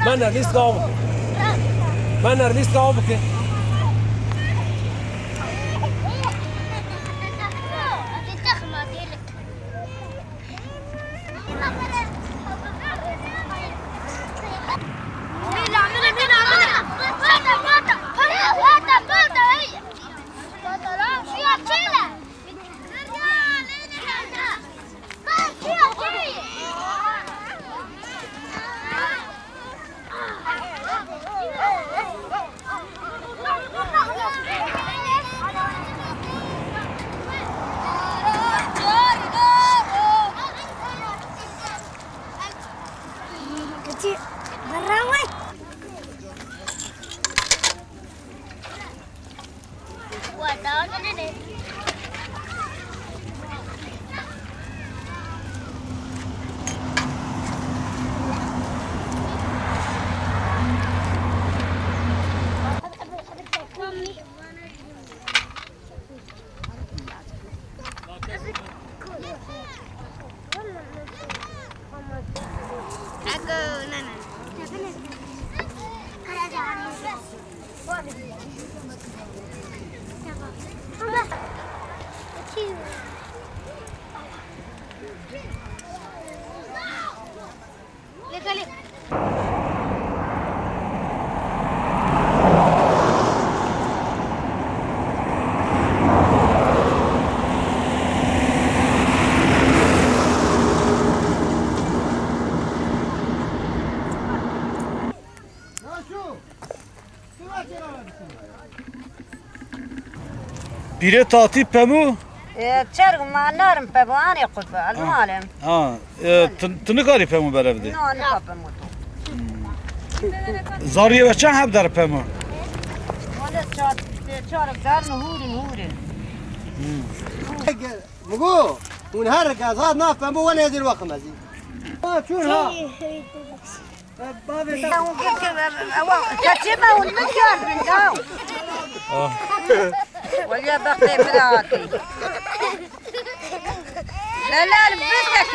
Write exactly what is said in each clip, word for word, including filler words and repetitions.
Me nermî silav bike. Me nermî silav bike. Pîrê tatî pemû? E, çerg ma narim pemû, anê qurbe, elmalim. Ha, e, tu, tu nikarî pemû bere bidî? No, nika pemû tu. Zariyê we çend heb der pemû? Wele çar, çar der hûrin, hûrin. Migo, hûn her gazat na pemû wele zir waxim ezî. Ha, çûn ha. Bavê te. Ew girke, ewa, keçê me hûn min kar bin, daw. Ah. Weliya bextê min hatî. Lelal, bisek.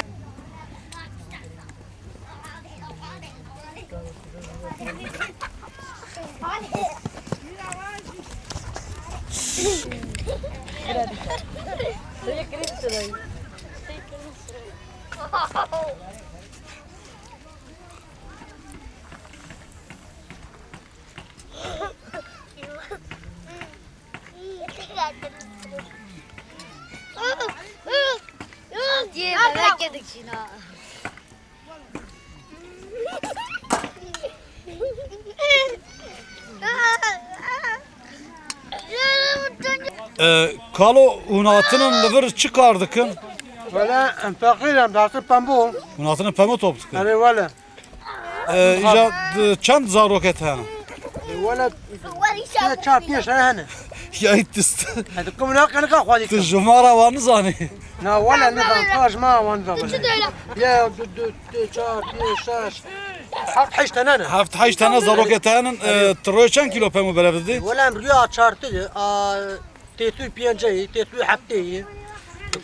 Diye bebek yedik şuna. E, kalo, hûn hatinin li vir çi kar dikin? Wele, em feqîr em, derdin pembo. Hûn hatinin pembo top dikin? Erê wele. E, îca di çend zarokê te hene? E, wele, se çar pênc tane hene. Ya îtist. Hadi kum ne kanka xwedî. Tu jumara wan nizanî? Na wele nizan, ka jumara wan nizan. Ya du, du, du, çar, pênc, şeş. Heft heşt tane ne? Heft heşt tane zarokê te henin, e, tu rojê çend kîlo pemû berev didî? Wele em rüya çartı, a, têtû pênceyî, têtû hefteyî.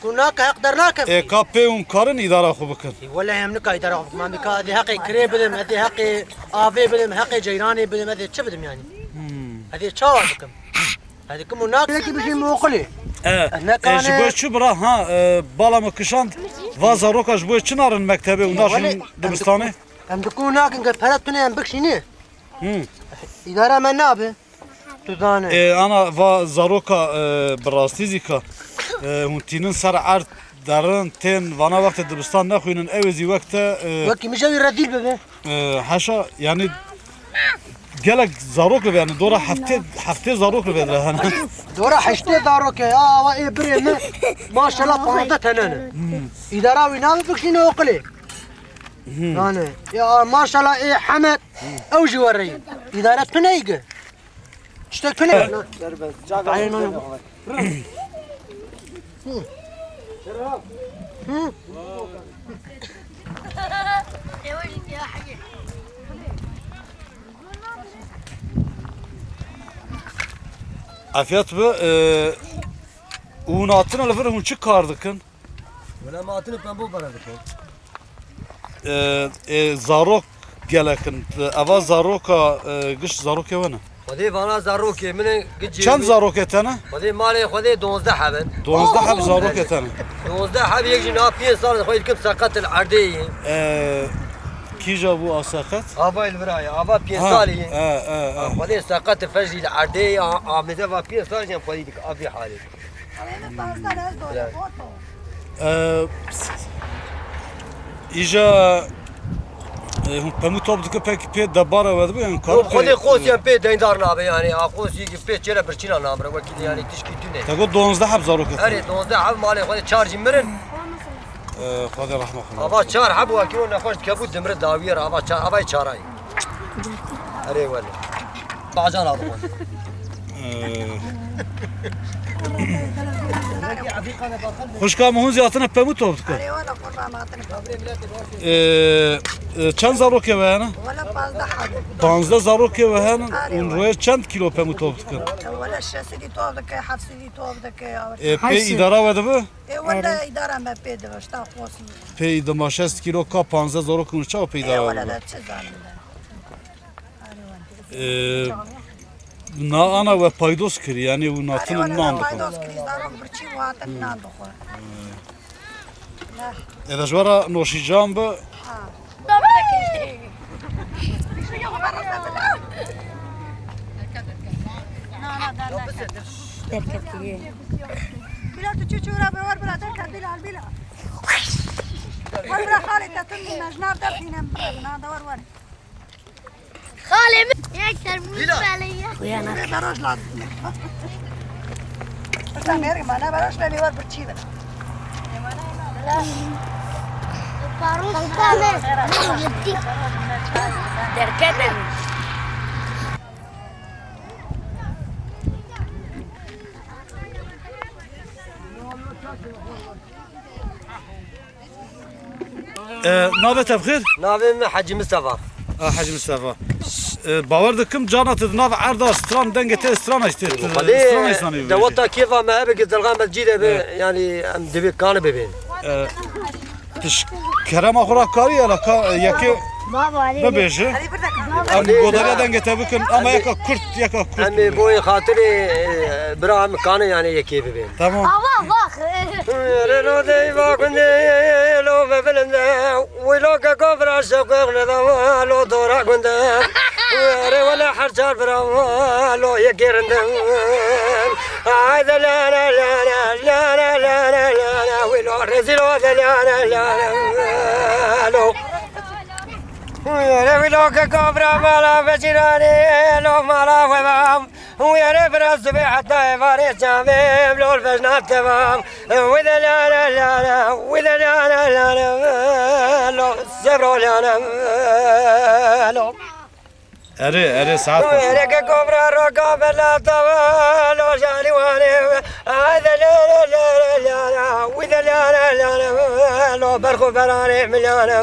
Ku nake heq dernakevî. E, ka pê hûn karin îdara xwe bikin? E, wele em nika îdara xwe bikim. Em nika ez ê heqê kirê bidim, ez ê heqê avê bidim, heqê ceyranê bidim, ez ê çi bidim yani? Hmm. Ez ê çawa bikim? Hadi kim o nak? Peki bir şey mi okulu? E, e, ji bo çi bira, ha, e, bala me kişand, va zaroka ji bo çi narin mektebê û naşin dibistanê? Em diku nakin ke pere tune em bikşîne. Hmm. Îdara me nabe. Tu zane. E, ana va zaroka, e, bi rastî zî ka, e, hûn tînin ser erd derin tên vana wextê dibistan nexwînin, ew ê zî wek te, e, wekî min jewî rezîl bibe. E, heşa, yani gelek zarok li vê, yani dora heftê, heftê zarok li vê de hene. Dora heştê zarok e, ya, awa ê birê min, maşallah, panzdeh tane ne. Hmm. Îdara wî nabe bikşîne oqilê. Hmm. Yani, ya, maşallah, ê Hemed, ew jî were ye. Îdara tu neyge. Tiştek tune. Derbez. Çaga. Aynen öyle. Hı. Hı. Afiyet bi, e, hûn hatine li vir hûn çi kar dikin? Wela me hatine pembo bere dikin. E, e, zarok gelek in. Eva zaroka, e, giş zarokê we ne? Xwedê vana zarokê min e, gicê Çend min. Zarokê te ne? Xwedê malê xwedê donzdeh heb in. Donzdeh heb zarokê te ne. Donzdeh heb, yek jî niha pênc sal xwe dikim seqet li erdê ye. E, kîja bû a seqet? Ava li vira ye. Ava pênc Ha, salî ye. e, e, e. Xwedê seqet fej jî li erdê ye. A-, Amêde va pênc sal jî em xwedî dik a vî halê. Ew ê min pazda ez dore, Ya. foto. Ee, îja, e, hûn pemû top dike pek pê debara we dibe, yani Yo, karî xwedê pê, qosiyan pê deyndar nabe, yani a qosî ki pê çêre birçîna namre, wekî yani tişkî tune. Te got donzdeh heb zarok e. Erê, donzdeh heb malê xwedê çar jî mirin. Ee, Xwedê rehme xwe. Ava çar heb wekî o nexweş dikebû dimre dawiye re, ava çar, avay çaray. Erê wele. Bacan abi. Ee, Xwişka min hûn zî hatine pemû top dikin. Erê wele qurban hatine pemû. Ee, e, çend zarokê we hene? Wele panzdeh hene. Panzdeh zarokê we hene. Erê Hûn wele. Royê çend kîlo pemû top dikin? Wele şeş sedî top dike, heft sedî top dike. Ee, pê Heyşi. Îdara we dibe? Ê wele Erê. Îdara me pê dibe, şta xwesî. Pê îdima şeş kîlo ka panzdeh zarok hûn çawa pê Ê îdara we wele dibe? De çi zanim de. Ee, na ana we paydos kirî, yani û natin nan dixwe. Paydos kirî, zarok birçî û hatin nan dixwe. Ê de ji we re noşîcan bi. Ha. Derketiye. Bila tu çi çora bi wer bila derket bila bila. Wer bila xalê te tu mejnav derkînem. Na da wer wer. Xalê min yek termûs Lîla. Belê ye. Xuya nak. Bê beroj lazim. Mesela mêrik mane beroj lê mêwar birçî bine. Parûs xalê. Derket em. E, navê te bi xêr? Navê min Hecî Mistefa. A, Hecî Mistefa. E, bawer dikim cana tu di nav erda stran, dengê te stran e, işte, tu Xwedê stran e, insanî bibêje. Dewata kêfa me hebe ki dilxa me cî de be, Evet. Yani em divê kanî bibên. E, tu ji kerema xwe re karî ya, ka, yekê Baba, Ali. Bibêje. Em godariya dengê te bikin, ama yeka kurt, yeka kurt. Em ê boyê xatirê, e, bira em kanî yani yekê bibên. Tamam. Ava bak. Wêre lo deyva gundê lo me bilinde. Wî lo keko vira şeqeq ne da lo dora gunde. Wêre wele her çar vira lo yekê rinde. Hayde la la la la la la la la la. Wî lo rezîl o de la la la la lo. Wêre wî lo keko vira mala vecîranê lo mala we bam. Wî erê bira zibê heta êvarê çavê, lol vejna tevam. Wî de la la la la, wî de la la la la, lo zevro la la, lo. Erê, erê, saet xweş. Erê ke komra roka bela tava, lo jali wane. Ay de la la la la la, wî de la la la la, lo berxo berane milane.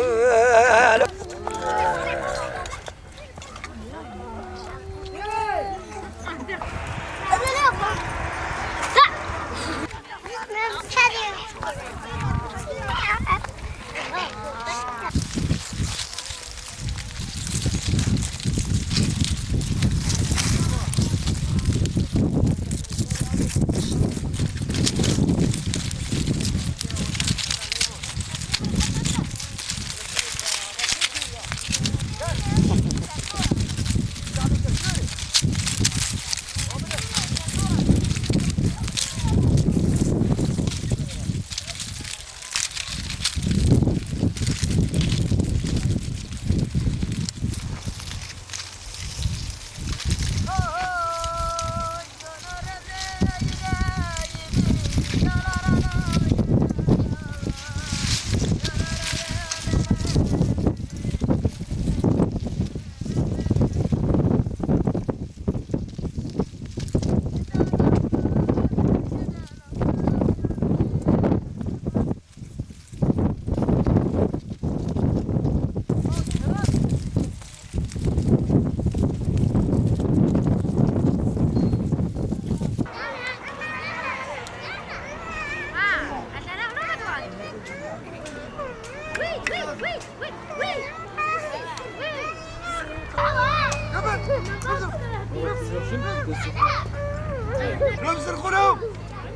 Rav ser xwe rav.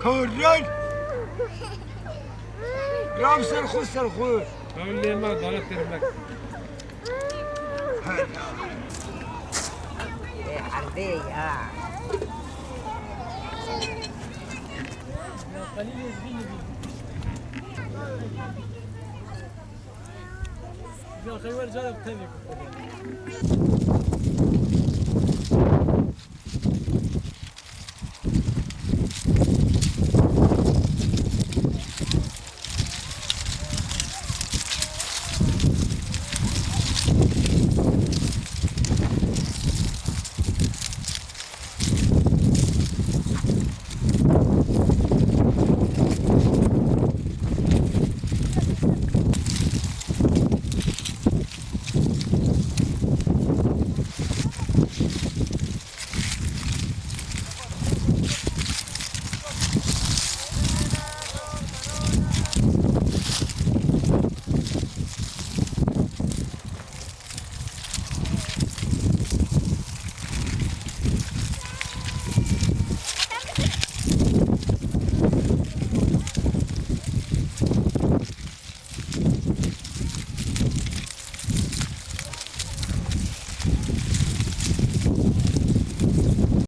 Karan. Rav ser xwe, ser xwe. Rav lê me, dana têr me. Ê, erdê ya. Ya, xeywer cara tevî ku.